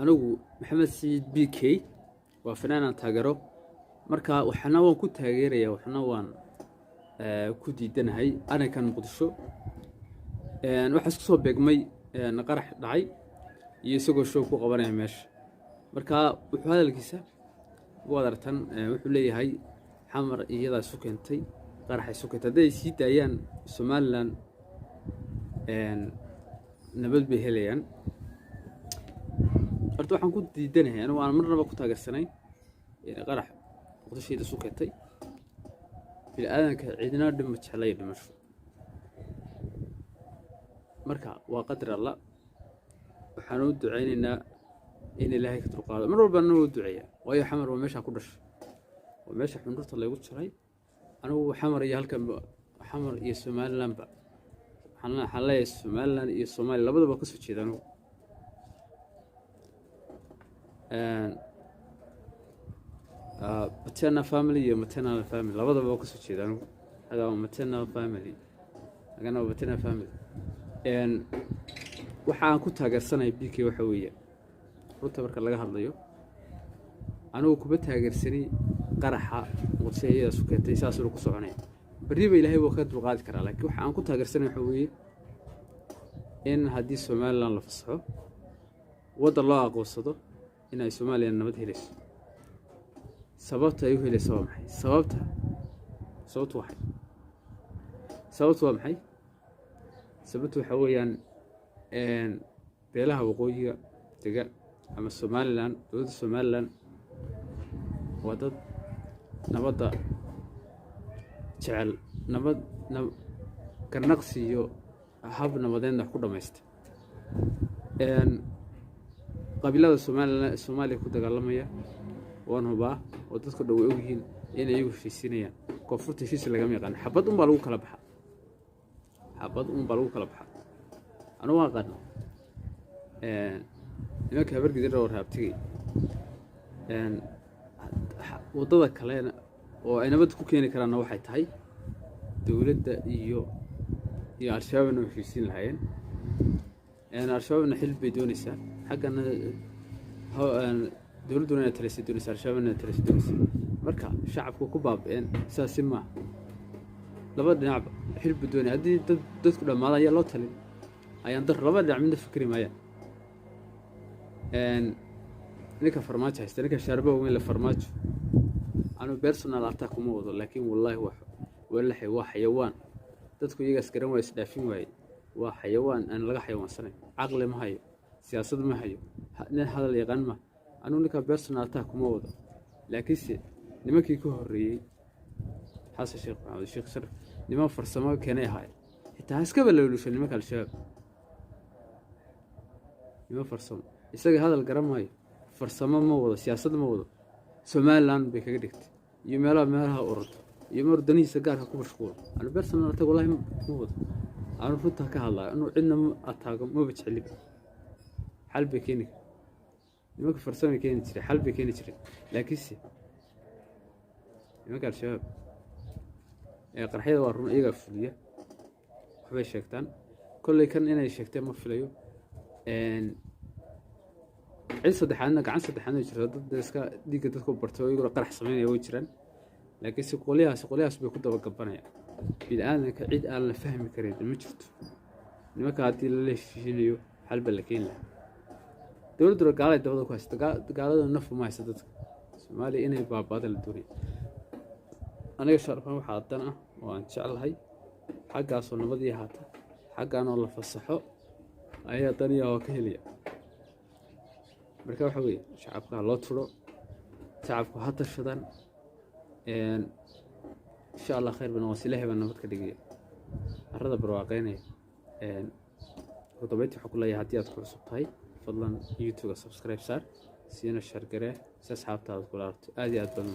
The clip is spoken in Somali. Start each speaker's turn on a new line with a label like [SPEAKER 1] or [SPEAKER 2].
[SPEAKER 1] Anigu Maxamed Saciid BK waa fanaan aan taageero. Marka waxna waan ku taageeraya, waxna waan ku diidanahay arrinkan Muqdisho. Waxaa isku soo beegmay qarax dhacay iyo isagoo show ku qabanaya meesha. Marka wuxuu hadalkiisa waad aragtan, wuxuu leeyahay Xamar iyadaa isu keentay qaraxa, isu keentay. Hadday sii daayaan Somaliland nabad bay helayaan. Horta waxaan ku diidanahay, anigu aan marnaba ku taageersanay qarax Muqdisho isu keentay. Bini aadanka cidina dhib ma jeclaya dhimasho. Marka waa qadar Alla. Waxaan u ducaynaynaa in Ilaahay ka dulqaado. Mar walba anna u duceeya, waayo Xamar waa meeshaan ku dhashay, waa meesha xundhurta laygu jaray. Anigu Xamar iyo halkan, Xamar iyo Somalilandba, waxaan leeyahay Somaliland iyo Soomaaliya labadaba kasoo jeeda anigu. Paternal family iyo maternal family labadaba waa kasoo jeeda anigu. Hada waa maternal family, agana waa paternal family. Waxa aan ku taageersanaya BK waxa weeye, runta marka laga hadlayo, anigu kuma taageersanay qaraxa Muqdisho iyadaas u keentay, saasuna ku soconaya. Berriba Ilaahay waa ka dulqaadi karaa, laakiin waxa aan ku taageersanay waxa weeye in haddii Somaliland la fasaxo, waddan loo aqoonsado, in ay Soomaaliya nabad helayso. Sababta ay u helayso waa maxay? Sababtu waxay sababtu waa maxay? Sababtu waxa weeyaan, beelaha waqooyiga dega ama Somaliland, dowladda Somaliland, waa dad nabadda jecel, nabad garnaqsi iyo hab nabadeedna wax ku dhamaysta. Qabiilada Somalilan Soomaaliya ku dagaalamaya waan hubaa oo dadka dhow way ogyihiin inay iyagu heshiisinayaan. Koonfurta heshiis lagama yaqaan, xabad unbaa lagu kala baxa, xabad unbaa lagu kala baxa. Anugu waan aqaana nimanka Habargidir oo raabtigay. Waddada kalena oo ay nabad ku keeni karaanna waxay tahay dowladda iyo Al-Shabaabna way heshiisiin lahaayeen. Al-Shabaabna xil bay doonaysaa, xaggana dowladduna inay talisay doonaysaa, Al-Shabaabna inay talisay doonaysaa. Marka shacabku ku baaba'een sidaasi maaha. Laba dhinacba xil buu doonaya. Haddii dadku dhammaadaan, ayaa loo talin ayaan dar. Laba dhinac midna fikri maayaan. Ninka Farmaajo haysta, ninka shaarba weyn la Farmaajo, anu personal attack kuma wado, laakiin wallaahi wax walahi waa xayawaan. Dadku iyagaas garan waay, isdhaafin waaye. Waa xayawaan aan laga xayawaansanayn. Caqli ma hayo, siyaasad ma hayo, nin hadal yaqaan ma. Anugu ninka personal attack kuma wado, laakiinse nimankii ka horreeyey, Xasan Sheekh Maxamed, Sheekh Sharaf, niman farsamo keenay ahaay. Xitaa haskaba loolusha nimanka Al-Shabaab, niman farsamo. Isaga hadal garan maayo, farsamo ma wado, siyaasad ma wado. Somaliland bay kaga dhigtay iyo meelaha ururto iyo mar danihiisa gaarka ku mashquulo. Anu personal attack wallahi ma wado. Anu runta ka hadlayo, anu cidna ma ataago, maba jecliba. Xal bay keeni nimanka, farsamay keeni jiray, xal bay keeni jireen. Laakiinse nimanka Al-Shabaab ee qarxyada waa run, iyagaa fuliya, waxbay sheegtaan. Kolley kan inay sheegteen ma filayo. Cid saddexaadna, gacan saddexaadna way jirtaa. Dad iska dhiigga dadku bartay oo iyaguna qarax sameynaya way jiraan, laakiinse qolyahaas bay ku dabagabanayaan. Bini aadanka cid aan la fahmi karin ma jirto. Nimanka haddii lala heshiinayo, xal baa la keeni lahaa. Dowladduna gaalay dabada ku haysta. Gaalada nafu ma haysta. Dadka Soomaaliya inay baaba'da la doonaya. Aniga sharafan waxaa dan ah oo aan jeclahay xaggaasoo nabadii ahaata, xaggaanoo la fasaxo ayaa daniya oo ka helaya. Marka waxa weeye, shacabka ha loo turo, shacabku ha tashadaan. Insha Allah khayr bana waas, Ilaahay baa nabad ka dhigaya, arrada barwaaqeynaya. Ugu dambeyntii waxaan ku leeyahay, haddii aad ku cusub tahay, fadlan YouTube-ga subscribe saar, siina share garee si asxaabtaada kula aragto. Aad iyo aad badan.